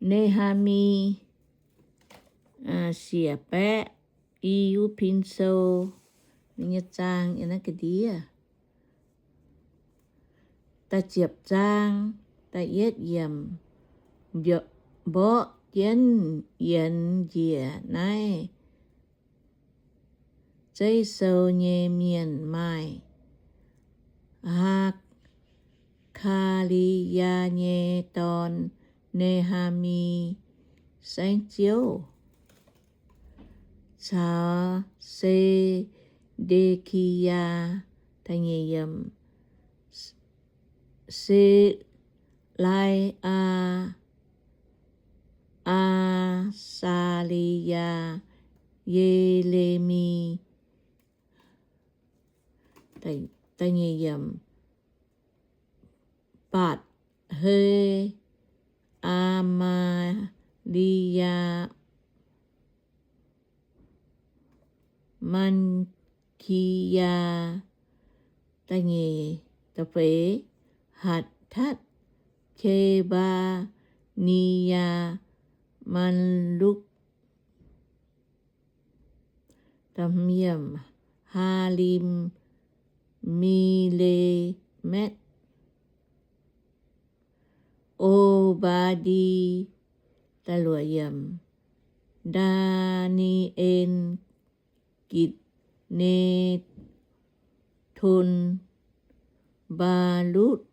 Ne^haa^mi, aa, siec baeqv i wuov pin sou nyei zaang yiem naaiv ga'ndiev. Da'ziepc zaang, da'yietv yiemc, mbiorqc, mborqv jienv yienx njiec naaiv zeiv sou nyei mienh maaih Hakaliyaa nyei dorn, Ne^haa^mi, saengv-ziouv, caux Se^nde^ki^yaa, Selai^aa, Aa^saa^li^yaa, Ye^le^mi, Baatc^he, Aa^maa^li^yaa, Maa^ki^yaa, da'feix, Hattatv, Kebaa^ni^yaa, Malukv, Haalim, Milematv, Obaa^ndi, Ndaa^ni^en, Gitc, Netv, Tun, Mbaalutv,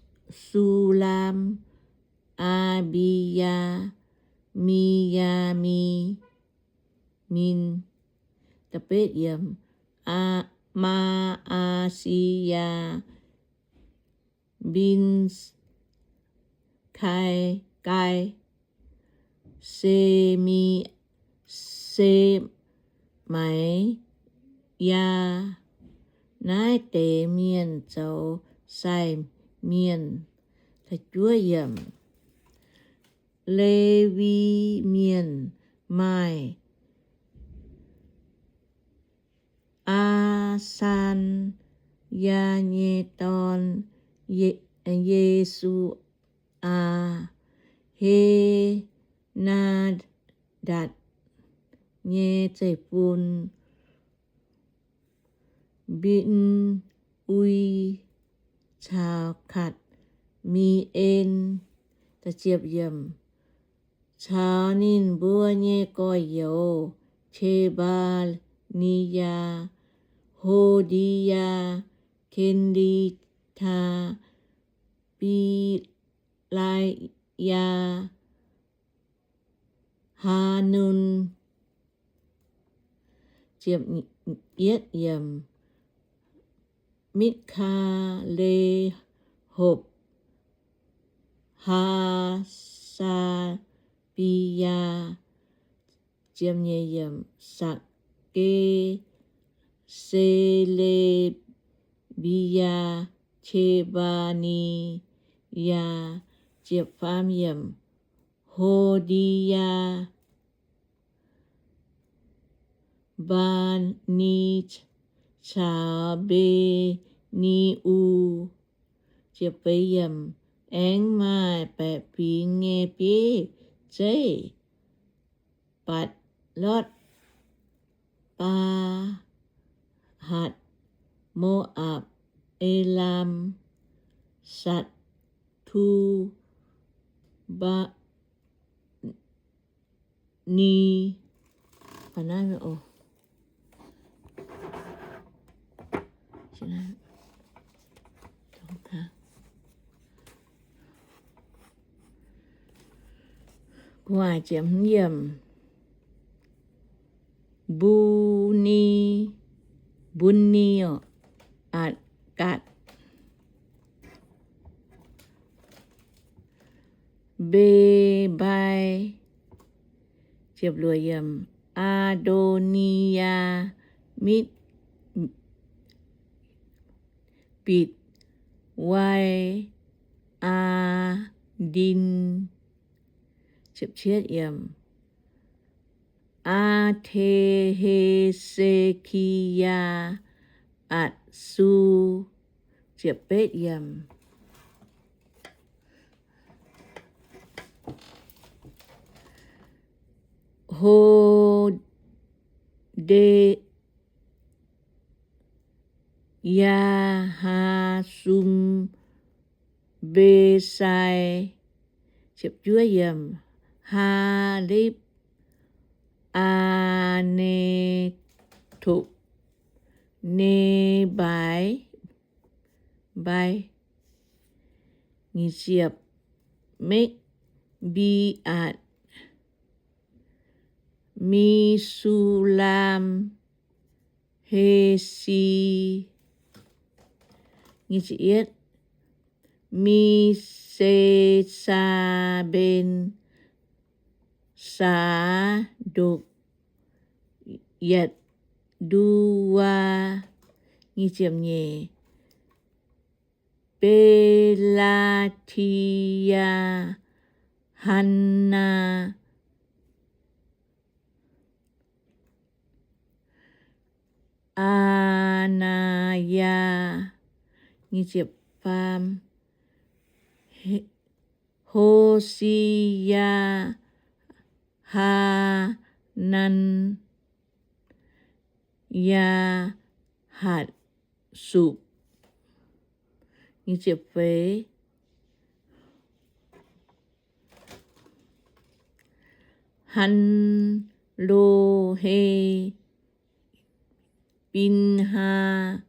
Mesulam, Aabiyaa, Miyaami, Min, Maa^aa^si^yaa, Mbin, Kai, Gai, Se^mi, Se^mai^yaa. Naaiv deix mienh zoux sai mienh. Lewi Mienh maaih Aa^san^yaa nyei dorn, Ye^su^aa, He^naa^ndatc nyei zeiv-fun, Mbin^ui, caux Katc^mi^en, caux ninh mbuo nyei gorx-youz, Qe^baa^ni^yaa, Ho^ndi^yaa, Ken^li^taa, Bi^lai^yaa, Haa^nun, Mitv^kaa^le^hopv, Haa^saa^bi^yaa, Sakc^ge, Se^le^mbi^yaa, Qe^baa^ni^yaa, Ho^ndi^yaa, Baa^ni, caux Mbe^ni^u. Aengx maaih baeqc fingx nyei bieiv zeiv, Baatc, Lotv, Baahatc, Mo^apc, Elaam, Satc, Tubaa, Ni, Mbuni, Mbuni, Atc, Gatc, Mbe, Mbai, Aa^ndo^ni^yaa, Mitv, Bitc, Wai, Aa^ndin, Aa^te^he^se^ki^yaa, Atc, Su. Ho^nde, Yaa^haa^sum, Mbesai, Haalipv, Aa^ne^topv, Nebai, Mbai, Mekv^mbi^atc, Mesulam, Hesi, Misesabem, Saadokv, Yatc^nduwaa, Belaatiyaa, Hannaa, Aa^naa^yaa, Ho^si^yaa, Haanaan, Yaahatc^supv, Hanlohe, Bin^haa,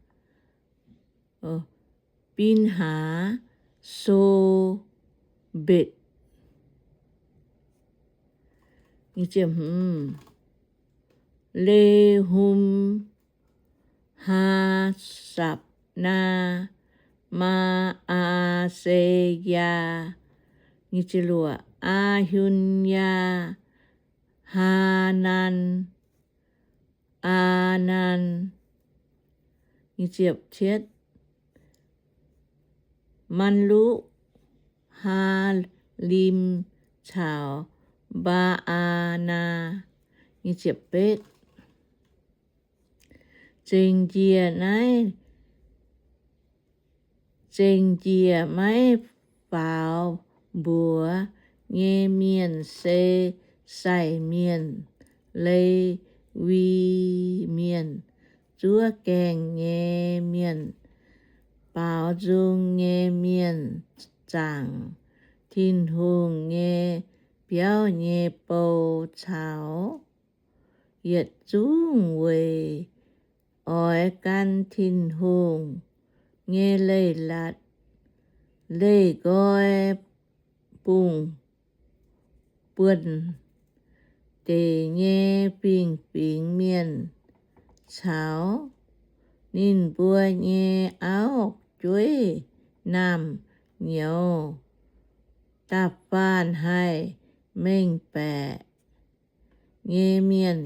Bin^haa, Sobekv, Lehum, Haasapv^naa, Maa^aa^se^yaa, Aa^hun^yaa, Haanaan, Aa^naan, Malluqv, Haalim caux Mbaa^aa^naa. Zengc njiec naaiv, zengc njiec maiv faaux mbuox nyei mienh se sai mienh, Lewi Mienh, zuov gaengh nyei mienh, baaux nzung nyei mienh, zaangc Tin-Hungh nyei biauv nyei bou caux yietc zungv weic oix gan Tin-Hungh nyei leiz-latc, leih nqoi bungx buonv deic nyei fingx-fingx mienh caux ninh mbuo nyei auv-jueiv naamh nyouz, da'faanh haih mengh baeqc nyei mienh.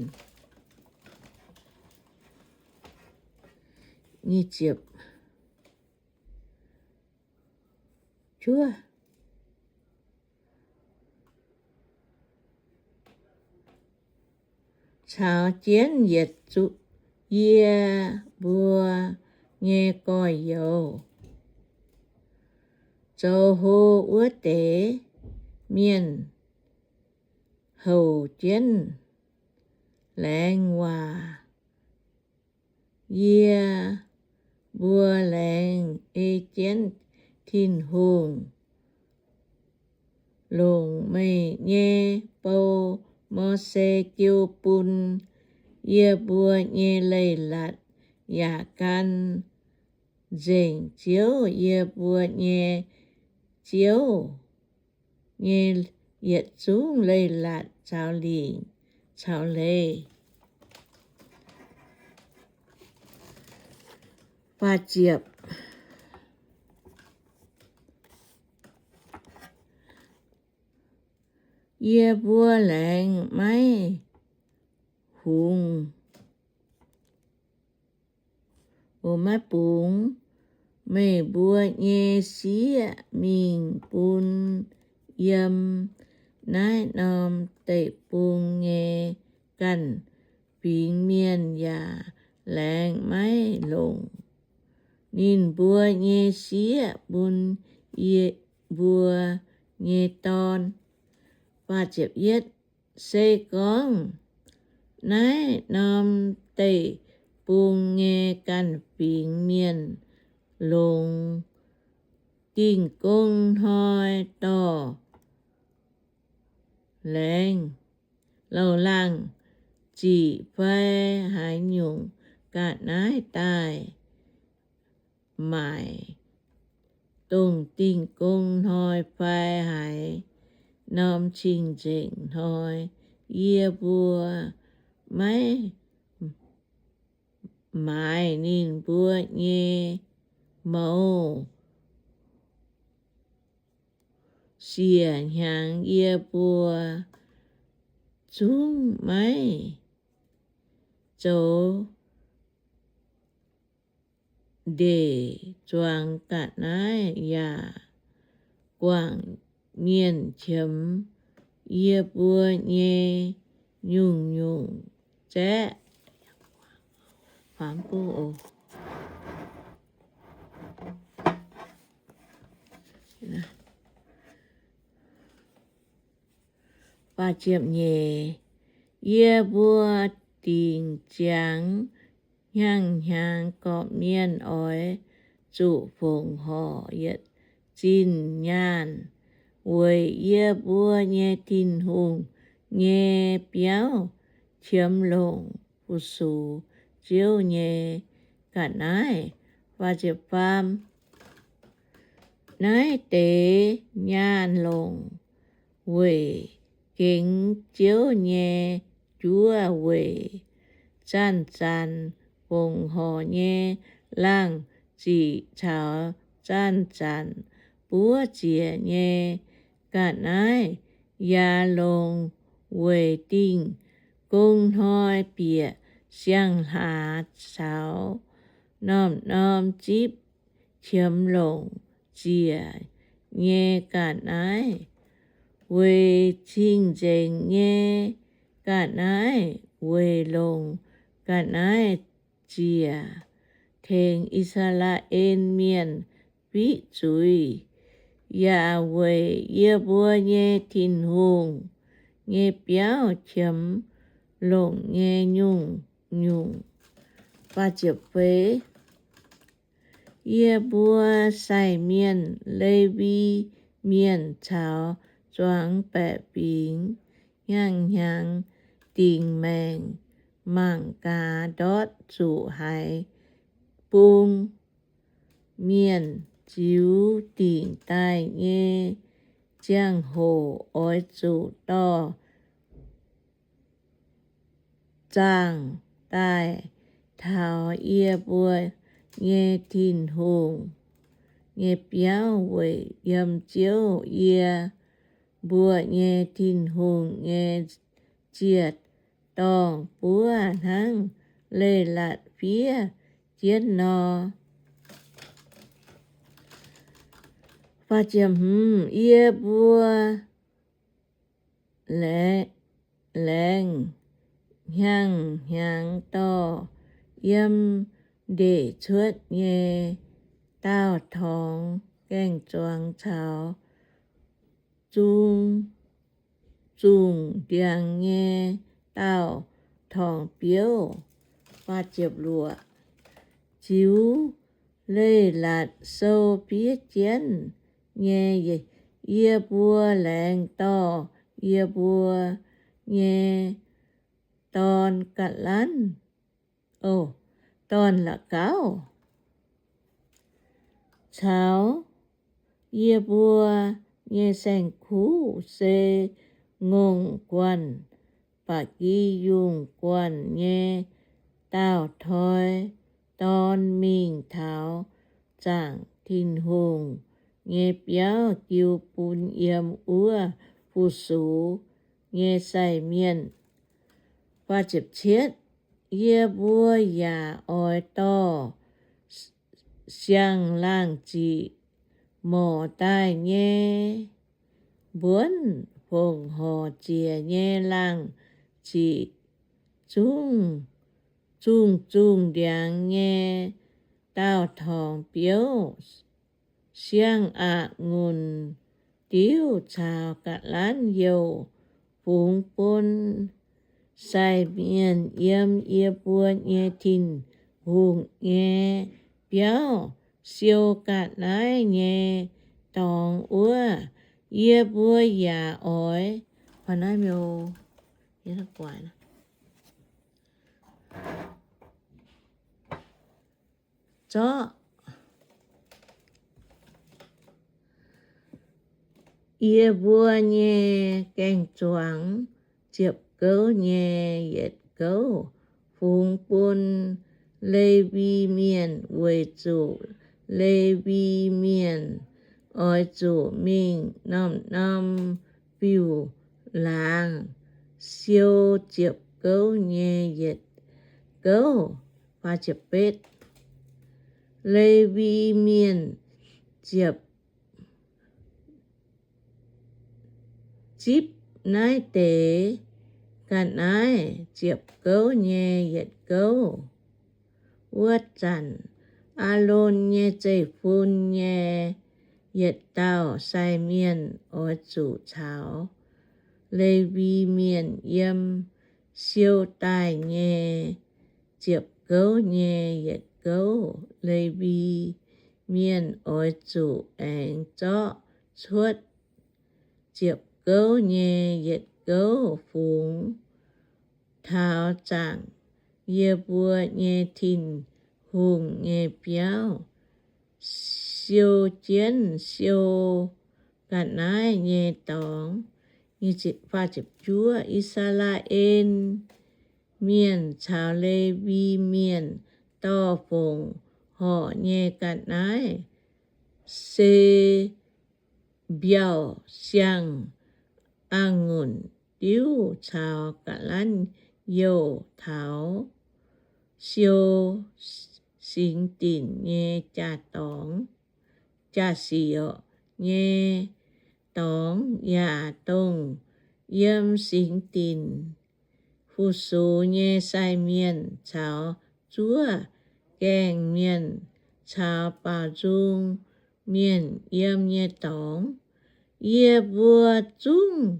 Caux jienv yietc zungv yie mbuo nyei gorx-youz, zoux hlo wuov deix mienh houc jienv laengz waac. Yie mbuo laengz ei jienv Tin-Hungh longc meih nyei bou, Mose, jiu bun yie mbuo nyei leiz-latc, yaac gan nzengc Ziouv, yie mbuo nyei Ziouv, nyei yietc zungv leiz-latc caux lingc caux leiz. Yie mbuo laengz maiv hungx, maiv bungx meih mbuo nyei sieqv mingh bun yiem naaiv norm deic-bung nyei ganh fingx mienh, yaac laengz maiv longc ninh mbuo nyei sieqv bun yie mbuo nyei dorn. Se gorngv naaiv norm deic-bung nyei ganh fingx mienh longc Dingh Gong Hnoi dorh laengz, laangh ziqc fai haaix nyungc ga'naaiv daaih maaic dongh Dingh Gong Hnoi fai haaix norm cing-nzengc hnoi, yie mbuo maiv maaiz ninh mbuo nyei mouz siec hnyangx. Yie mbuo zungv maiv zoux ndeic zuangx ga'naaiv yaac guangc mienh qiemx yie mbuo nyei nyungc-nyungc zaeqv. Yie mbuo dingc ziangx hnyangx-hnyangx gorqv-mienh oix zuqc fongc horc yietc zinh nyaanh weic yie mbuo nyei Tin-Hungh nyei biauv qiemx longc fu-sux Ziouv nyei ga'naaiv. Faam, naaiv deix nyaanh longc weic gengx Ziouv nyei juov weic zanc-zanc fongc horc nyei laangh ziqc caux zanc-zanc buov ziec nyei ga'naaiv, yaac longc weic Dingh Gong Hnoi bieqc siang-hlaax caux norm-norm zipv qiemx longc ziec nyei ga'naaiv, weic cing-nzengc nyei ga'naaiv, weic longc ga'naaiv ziec tengx I^saa^laa^en Mienh fiqv zuiz, yaac weic yie mbuo nyei Tin-Hungh nyei biauv qiemx longc nyei nyungc-nyungc. Yie mbuo sai mienh, Lewi Mienh caux zuangx baeqc fingx hnyangx-hnyangx dingc maengc mangc gaax ndortv zuqc haaix bung mienh ziux dingc daaih nyei ziangh hoc oix zuqc dorh zaangh daaih taux yie mbuo nyei Tin-Hungh nyei biauv, weic yiem Ziouv yie mbuo nyei Tin-Hungh nyei ziec-dorngh buov hnangv leiz-latc fiev jienv nor. Yie mbuo laengz hnyangx-hnyangx dorh yiem ndeic cuotv nyei daauh torngx gaeng-zuangx caux zungh, zungh ndiangx nyei daauh torngx biouv. Ziux leiz-latc sou fiev jienv nyei, yie mbuo laengz dorh yie mbuo nyei dorn ga'lanv, dorn la'gauv, caux yie mbuo nyei saeng-kuv se ngongh guanh, ba'gi yungh guanh nyei daauh toi, dorn mingh taux zaangc Tin-Hungh nyei biauv jiu bun yiem wuov fu-sux nyei sai mienh. Yie mbuo yaac oix dorh siang-laangh ziqc morc daaih nyei mbuonv fongc horc ziec nyei laangh ziqc, zungh zungh ndiangx nyei daauh torngx biouv, siang-aqc ngunc diuv caux ga'lanv youh fungx bun sai mienh yiem yie mbuo nyei Tin-Hungh nyei biauv siou ga'naaiv nyei dorngx wuov, yie mbuo yaac oix zorqv yie mbuo nyei gaeng-zuangx ziepc gouv nyei yietc gouv fungx bun Lewi Mienh, weic zuqc Lewi Mienh oix zuqc mingh norm-norm fiuv-laangz siou ziepc gouv nyei yietc gouv. Lewi Mienh ziepc zipv naaiv deix ga'naaiv ziepc gouv nyei yietc gouv. Wuov zanc Aalon nyei zeiv-fun nyei yietc dauh sai mienh oix zuqc caux Lewi Mienh yiem siou daaih nyei ziepc gouv nyei yietc gouv. Lewi Mienh oix zuqc aengx zorqv cuotv ziepc gouv nyei yietc gouv fungx taux zaangc yie mbuo nyei Tin-Hungh nyei biauv siou jienv siou ga'naaiv nyei dorngx. I^saa^laa^en Mienh caux Lewi Mienh dorh fongc horc nyei ga'naaiv se mbiauh, siang, a'ngunc diuv caux ga'lanv youh taux siou singx dinc nyei jaa-dorngx, jaa-sic nyei dorngx, yaac dongh yiem singx dinc fu-sux nyei sai mienh caux zuov gaengh mienh caux baaux nzung mienh yiem nyei dorngx. Yie mbuo zungv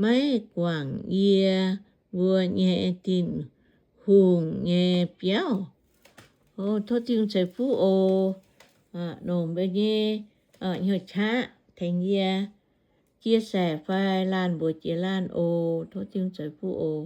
maiv guangc yie mbuo nyei Tin-Hungh nyei biauv. Tov Tin-Hungh ceix fuqv oc. Longc mbuo nyei hnyouv qaqv tengx yie chia sẻ fai laanh mbuox jiex laanh oc. Tov Tin-Hungh ceix fuqv oc.